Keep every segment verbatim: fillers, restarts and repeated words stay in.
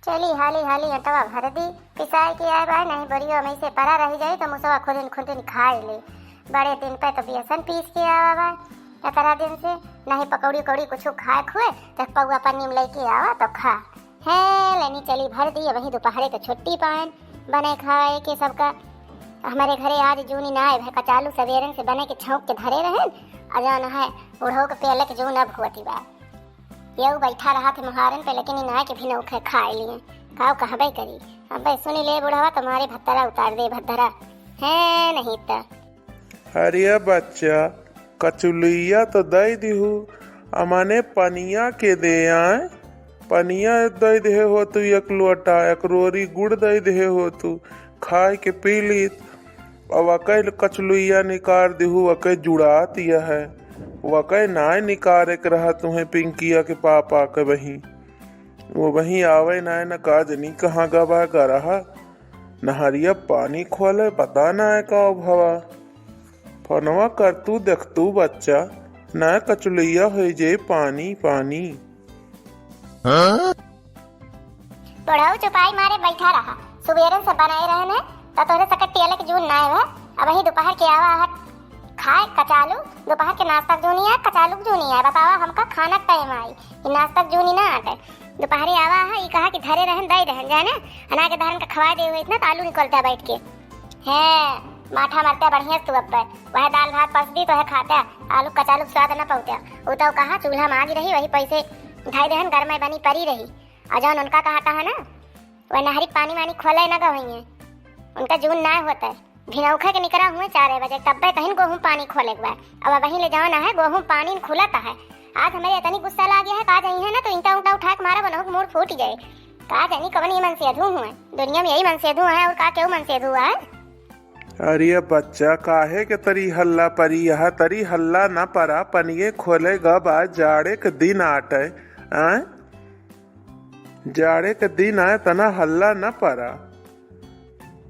चली हाली हाली अटवा भर दी, पिसाए के आए बा, नहीं बोरियो में से परा रह जाई तो मुसवा खुदिन खुदिन खाए ले। बड़े दिन पे तो बेसन पीस के आवा बा, इतना दिन से नहीं पकौड़ी उकौड़ी कुछ खाए खुए, तो पौआ पन्नी में लेके आवा तो खा। है लेनी चली भर दी, वही दोपहरे के छुट्टी पाएन, बने खाए के सबका। हमारे घरे आज जूनी ना आए, कचालू सवेरन से बने के छौंक के धरे रहन, अजान है बुढ़ऊ के पेले के जून अब होती बा। ये बैठा रहा थे मुहारन पे, लेकिन इनाय के भी नौखे खाए लिए। काव कहबे करी, अबे सुनी ले बुढ़वा, तुम्हारे भत्तरा उतार दे भत्तरा। है नहीं त। अरे बच्चा, कचुलिया तो दे दिहू, अमाने पनिया के दे आए। पनिया दे देहे हो तू एक लोटा, एक रोरी गुड़ दे देहे हो तू, खाए के पी लीत। अब वकै कचलुइया निकार दिहू, वकै जुड़ात यह है। वकै नाय निकारे के रहा तुहें पिंकिया के पापा के बही। वो बही आवे नाय न का जनी कहाँ गवा गरहा। नहरिया पानी खोले पता नाय का भवा। फोनवा कर तू देख तू बच्चा, नाय कचलुइया हो जे पानी पानी। बुढ़ऊ चुपाई मारे बैठा रहा। सुबेरे से बनाए रहन है, त तोहरे सके पियले के जून ना आवे। अबही दोपहर के आवा है खाए कचालू, दोपहर के नाश्ता के जूनी आए, कचालू के जूनी आए। बतावा हमका खाना के टाइम आई, कि नाश्ता के जूनी ना आटे। दोपहरे आवा है, ई कहा कि धरे रहन, दे रहन, जाने, अना के धरन का खवा दे हुए इतना, त आलू निकलता बैठ के। हैं, माठा मरते बढ़िया से तू अब्बे। वह दाल भात पस दी तो है खाते, आलू कचालू के स्वाद न पाउते। उ तो कहा चूल्हा माँगी रही, वही पैसे धई देहन, घर में बनी परी रही। और जौन उनका कहा कहा ना, वह नहरी पानी वानी खोले न गवइये, उनका जून ना होता है। भिनौखे के निकरा हुए चार बजे, तब्बे तहिन गोहूँ पानी खोले के बा। अब वहीं ले जाओ ना है, गोहूँ पानी खुलत है। आज हमारे इतनी गुस्सा लाग गया है, का जाई है ना तो ईंटा उंटा उठा के मारा, बनहु के मूड़ फूट जाए। का जानी कवन ये मनसेधू हुए, दुनिया में यही मनसेधू है और का केहू मनसेधू है। अरे बच्चा, काहे के तरी हल्ला परी? यह तरी हल्ला न परा, पनिये खोले ग बा, जाड़े के दिन आटे, आय? जाड़े के दिन आए, तना हल्ला न परा।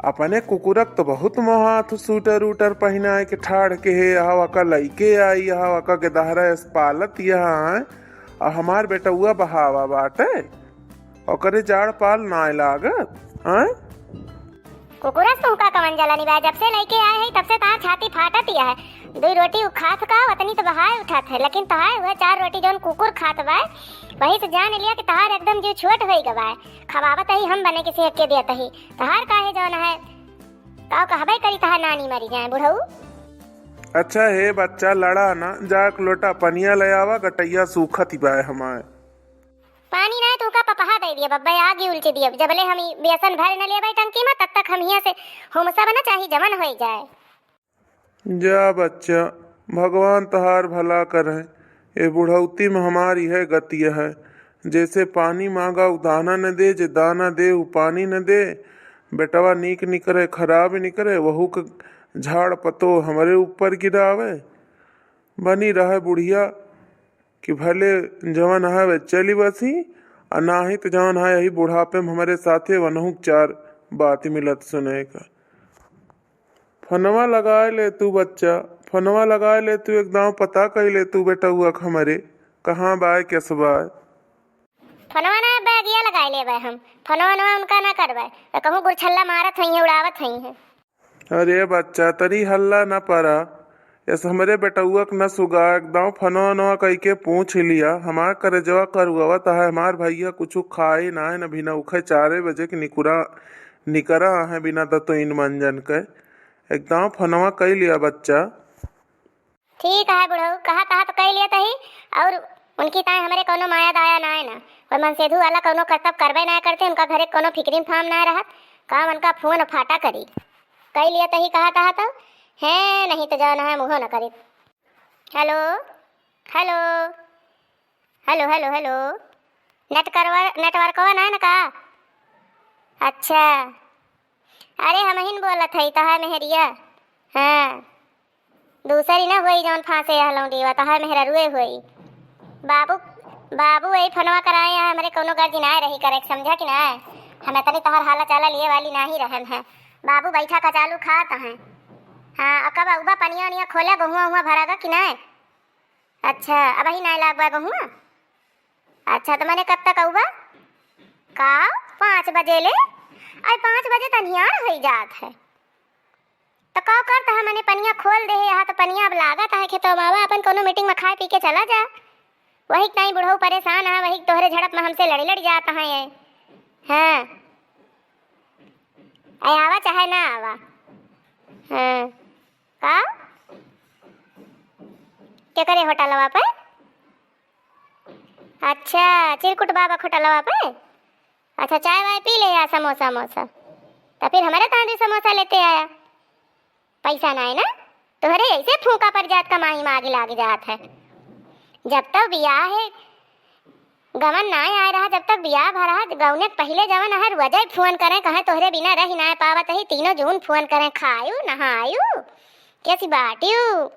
अपने कुकुरक तो बहुत मोहात स्वेटर उटर पहिनाए के ठाढ़ के हे, यह वका लइके आई, यह वका के दहरा एस पालत यह आए, आ हमार बेटउआ बहावा बाटे, ओकरे जाड़ पाल नाय लागत, आय? कुकुरस तुहका कवन जलनी बा? जब से लइके आए है, तब से तहार छाती फाटत ही है। दुई रोटी उ खात का, ओतनी तो बहाए उठत है, लेकिन तहार वह चार रोटी जौन कुकुर खात बा, वही से जान लिया कि तहार एकदम जीव छोट होई गवा है। खवावत ही हम बने किसी के देत ही, तहार काहे जौन है, काव कहबे करी तहार नानी मरी जाए बुढ़ऊ। अच्छा हे बच्चा, लड़ा ना, जा एक लोटा पनिया ले आवा, गटैया सूखत ही बाय हमार। पानी ना तुहका पपहा दे दिया बब्बे, आगी उलचे दिया। जबले हम ई बेसन भर न लेबै टंकी में, तब तक हम हियां से हुमसा बना चाही जमन होई जाए। जा बच्चा, भगवान तहार भला करे। ए बुढ़ौती में हमार इहे गति है। जैसे पानी मांगा उ दाना न दे, जे दाना दे उ पानी न दे। बेटवा नीक निकरे, खराब निकरे, वहू के झाड़ पतो हमरे ऊपर गिरावे। बनी रहे बुढ़िया कि भले जवन है वे चली बसी, आ नाही त जवन है यही बुढ़ापे में हमरे साथे वनहु के चार बात मिलत सुने का। फोनवा लगाए ले तू बच्चा, फोनवा लगाए ले तू, एक दाव पता कई ले तू बेटउआ के हमरे, कहाँ बाय, केस बाय। फोनवा ना बैगिया लगाए लेबै हम, फोनवा नवा उनका ना करबै, तो कहूँ गुरछल्ला मारत होइहैं, उड़ावत होइहैं। अरे बच्चा, तरी हल्ला न परा, एस हमरे बेटउआ के न सुगा, एक दाव फोनवा नवा कई के पूछ लिया, हमार करेजवा करुआवत है, हमार भैया कुछु खाए ना है, न भिनउखे चारे बजे के निकुरा निकरा आहे बिना दतुइन मंजन के। एकदम फोनवा कई लिया बच्चा। ठीक है बुढ़ऊ, कहा कहा तो कई लिया तही, और उनकी ताए हमरे कौनो माया दाया ना है ना, कोई मनसेधु वाला कौनो करतब करबे ना करते, उनका घरे कौनो फिक्रिन फार्म ना रहत, काम उनका फोन फाटा करी। कई लिया तही कहा कहा तो, है नहीं तो जाना है मुँहो न करी। हेलो, हेलो, हेलो, हेलो, हेलो, नेटकरवा-, नेटवर्कवा ना है ना का? अच्छा, अरे हमहिन बोलत हई, तहार मेहरिया। हाँ, दूसरी ना होई जौन फांसे यह लौंडीवा, तहार मेहररुए होई। बाबू, बाबू यही फोनवा कराए हैं, हमरे कौनो गर्जी ना रही करे, समझा कि ना? हम इतनी तहार हाला चाला लिए वाली ना ही रहन है। बाबू बैठा कचालू खात हैं। हाँ, अ कब अउबा पनिया उनिया खोले, गहुआ उहुआ भरागा कि ना? अच्छा, अबही नाय लागबा गहुआ? अच्छा, तो मने कब तक अउबा? का? बजे ले, अउर पाँच बजे त अन्हियार होइ जात है। त का करत ह, मने पनिया खोल देहे ह, त पनिया अब लागत ह खेतवा मा, अपन कउनो meeting मा खाए पी के चला जा। वही क नाहीं बुढ़ऊ परेसान ह, वही क तोहरे झड़प मा हमसे लड़ी लड़ी जात ह ये। हाँ। अरे आवा चाहे ना आवा। हाँ। का? केकरे होटलवा पे? अच्छा, चिरकुट बाबा क होटलवा पे? अच्छा, चाय वाय पी ले या समोसा वमोसा। त फिर हमरे तान से समोसा लेते आया। पैसा नाय ना, तोहरे ऐसे फूंका पर जात, कमाई मा आगी लाग जात है। जब तक बियाह है, गवन नाय आए रहा, जब तक बियाह भा रहा, गवने के पहिले जवन है, रोजै फोन करें, कहें तोहरे बिना रहि नाय पावत ही, तीनों जून फोन करें, खायू, नहायू, कैसी बाटियू?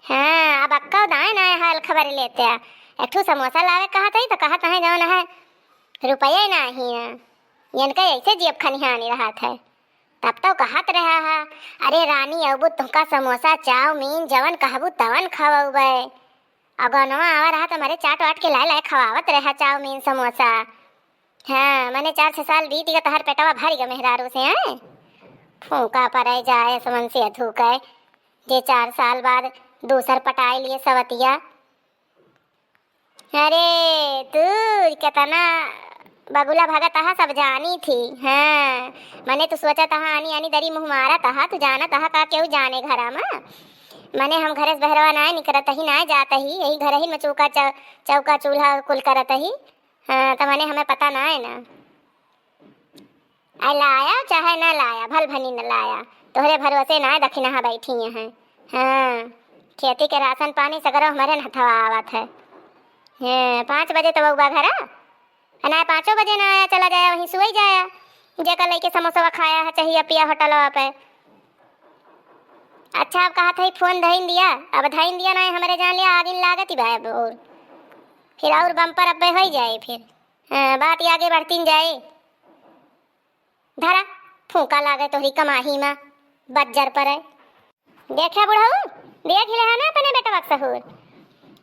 हाँ, अब अक्का दाएं नाय हाल खबर लेते आ। एक ठू समोसा लावे कहत ही, त कहत है जवन है, रुपये नाहीं है। इनका ऐसे जेब खनिहानी रहत है। तब तो कहत रहा है, "अरे रानी, अबू तुहका समोसा, चाउमीन, जवन कहबू तवन खवउबे।" अगनवा आवा रहा त हमरे चाट वाट के लाए लाए खवावत रहा चाउमीन, समोसा। हाँ, मने चार छह साल बीत गए, तहर पेटवा भर गए मेहरारू से, हैं? फूंका परे जाए, समन से अधू के, जे चार साल बाद दूसर पटाए लिए सवतिया। अरे, तू केतना बगुला भगत हा, सब जानी थी। हाँ, मने तू सोचत हा, आनी आनी दरी मुँह मारत हा, तू जानत हा का केहू जाने घरा मा? मने हम घरे से बहरवा नाय निकरत ही, नाय जात ही, यही घर ही में चौका च-, चौका चूल्हा कुल करत ही। हाँ, त मने हमें पता नाय ना। आय लाया चाहे ना लाया, भल भनी न लाया, तोहरे भरोसे ना दखिनहा बैठी हैं। हाँ, खेती के राशन पानी सगरो हमरे हथवा आवत है। हाँ, पाँच बजे त बउबा घरा, आ ना पाँचो बजे ना आया, चला जाया, वहीं सोई जाया, जेकर लइके समोसवा खाया है, चाहिए पिया होटलवा पे। अच्छा, अब कहत है फोन धइन दिया, अब धइन दिया ना, हमरे जान लिया आगिन लागत ही बा अब और। फिर और बम्पर अब्बे होइ जाए फिर। हाँ, बात ये आगे बढ़तीन जाए। धरा, फूंका लागे तोहरी कमाही मा, बज्जर परे। देखे बुढ़ऊ, देख ले है ना अपने बेटवा के सहूर।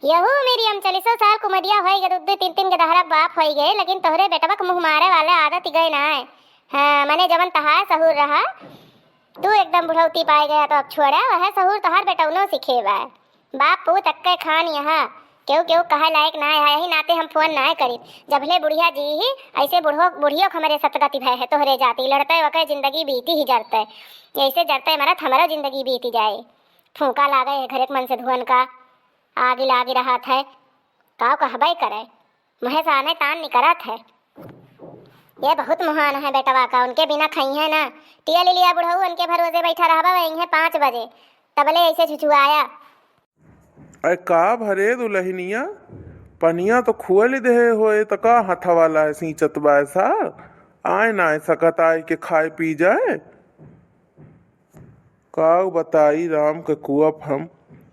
यहू मेरी हम चालीसो साल कुमरिया होई गए, दू दू तीन तीन के दहरा बाप होई गए, लेकिन तोहरे बेटवा के मुँह मारे वाले आदत ही गए ना है। हाँ, मने जवन तहार सहूर रहा, तू एकदम बुढ़ौती पाए गया तो अब छोड़ा, वह सहूर तोहार बेटौनो सीखे बा। बाप पूत अक्के खान यहाँ, केहू केहू कहे लायक ना है, यही नाते हम फोन ना करीत। जबले बुढ़िया जी ही, ऐसे बुढ़ो, बुढ़ियो के हमरे सतगति भय है, तोहरे जाति लड़ते वके जिंदगी बीती ही जरते, ऐसे जरते मरत हमरो जिंदगी बीती जाए। फूंका लागे है घरे के मन से धुअन का, आगी लागी रहत है, काव कहबे करे। मुँहे से आने तान निकरत है। ये बहुत मुहान है बेटवा का, उनके बिना खइहें ना। टिया ले लिया बुढ़ऊ, उनके भरोसे बैठा रहबा, वहीं है पाँच बजे, तबले ऐसे झुझुआया। अरे का भरे दुलहिनिया, पनिया तो खोल देहे होए, त का हथवा ला सींचत बाय सार? आए ना सकत आए के खाए पी जाए। काउ बताई राम के कुअप हम,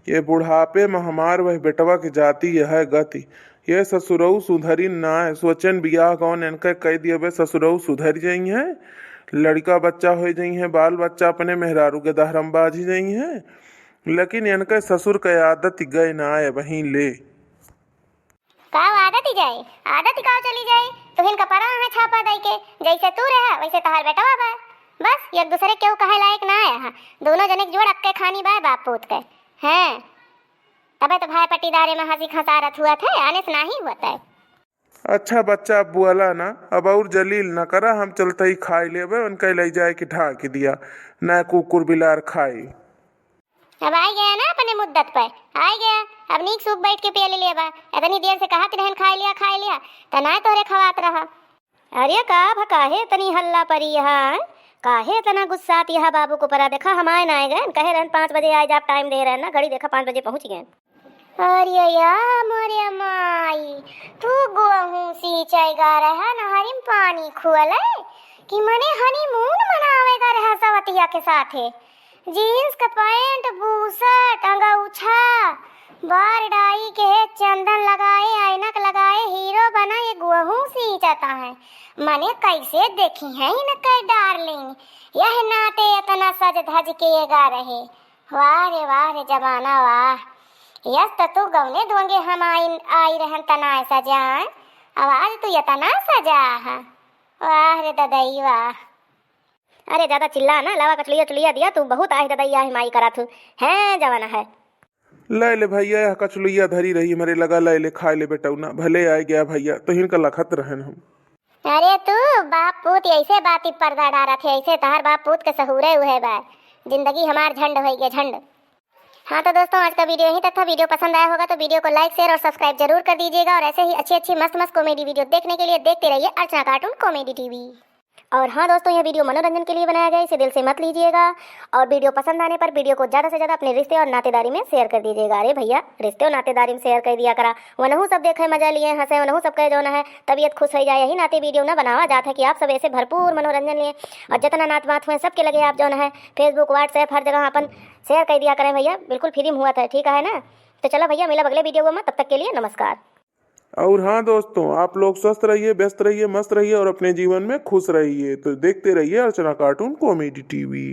ये बुढ़ापे में हमार वह बेटवा के जाति यह गति। ये ससुरऊ सुधरिन नाय, सोचेन बियाह गौन इनके कई दियबे, ससुरऊ सुधर जइहें, लड़का बच्चा होइ जइहें, बाल बच्चा अपने मेहरारू के दहरम बाझी जइहें, लेकिन इनके ससुर के आदत गए नाय वहीं ले। का आदत ही जाए, आदत ही का चली जाए? तुहिन का परा है छापा दई के, जैसे तू रहा वैसे तहार बेटवा बा। बस एक दूसरे केहू कहे लायक ना आया है, दोनों जने के जोड़ अक्के खानी बा बाप पूत के। हैं, तबे तो भाई पट्टीदारे में हंसी खसारत हुआ थे, आने से नाही हुआ थे। अच्छा बच्चा, अब बोला ना, अब और जलील न करा, हम चलते ही खाई लेबे, उनके ले जाए के ढाक दिया, ना कुकुर बिलार खाई। अब आई गया ना अपने मुद्दत पे, आई गया। अब नीक सूख बैठ के पिया ले लिया बा। इतनी देर से कहत रहन, "खाए लिया, खाए लिया," त ना तोहरे खवात रहा। अरे का भ-, काहे इतनी हल्ला परी यहाँ, हैं? काहे इतना गुस्सात यहाँ बाबू को परा? देखा, हम आए ना आए गए, कहे रहन पाँच बजे आए, जा टाइम दे रहन ना, घड़ी देखा पाँच बजे पहुँच गए। अरे या मोरे माई, तू गोहूँ सींचे गा रहा, नहरी में पानी खुअले कि मने honeymoon मनावे गा रहा सवतिया के साथे। Jeans के pant, बुशर्ट, अंगौछा, बार डाई के चंदन लगाए, ऐनक लगाए, हीरो बना, ये गोहूँ सींचता है। मने कैसे देखी है इनके darling, यह नाते इतना सज धज के ये गा रहे। वाह रे वाह रे जमाना वाह, यस त तू गौने दोंगे हम आई, आई रहन तना सजा, अब आज तू इतना सजा है। वाह रे ददई वाह। अरे ज्यादा चिल्ला ना, लावा कचलुइया चुलुइया दिया, तू बहुत आहि ददई आहि माई करा थू। हैं जवाना है। ले ले भैया, यह कचलुइया धरी रही हमरे लगा, ले ले खाए ले बेटौना, भले आए गया भैया, तो हिनका लखत रहन हम। अरे तू बाप पूत ऐसे बात ही पर्दा डारत है, ऐसे तहर बाप पूत के सहूरे उहे बा, जिंदगी हमार झंड होई गया झंड। हाँ तो दोस्तों, आज का वीडियो यहीं तक था। वीडियो पसंद आया होगा तो वीडियो को like, share और subscribe जरूर कर दीजिएगा और ऐसे ही अच्छी अच्छी मस्त मस्त comedy video देखने के लिए देखते रहिए अर्चना Cartoon Comedy T V। और हाँ दोस्तों, यह वीडियो मनोरंजन के लिए बनाया गया, इसे दिल से मत लीजिएगा। और वीडियो पसंद आने पर वीडियो को ज़्यादा से ज़्यादा अपने रिश्ते और नातेदारी में share कर दीजिएगा। अरे भैया, रिश्ते और नातेदारी में share कर दिया करा, वनहू सब देखे, मजा लिए, हंसे, वनहू सब कहे जौन है तबीयत खुश हो जाए। यही नाते वीडियो ना बनावा जात है कि आप सब ऐसे भरपूर मनोरंजन लिए और जितना नात बात हुए सबके लगे आप जौन है Facebook, WhatsApp हर जगह अपन share कर दिया करें भैया, बिल्कुल free में हुआ था, ठीक है ना? तो चलो भैया, मिला अगले वीडियो में, तब तक के लिए नमस्कार। और हाँ दोस्तों, आप लोग स्वस्थ रहिए, व्यस्त रहिए, मस्त रहिए और अपने जीवन में खुश रहिए। तो देखते रहिए अर्चना Cartoon Comedy T V।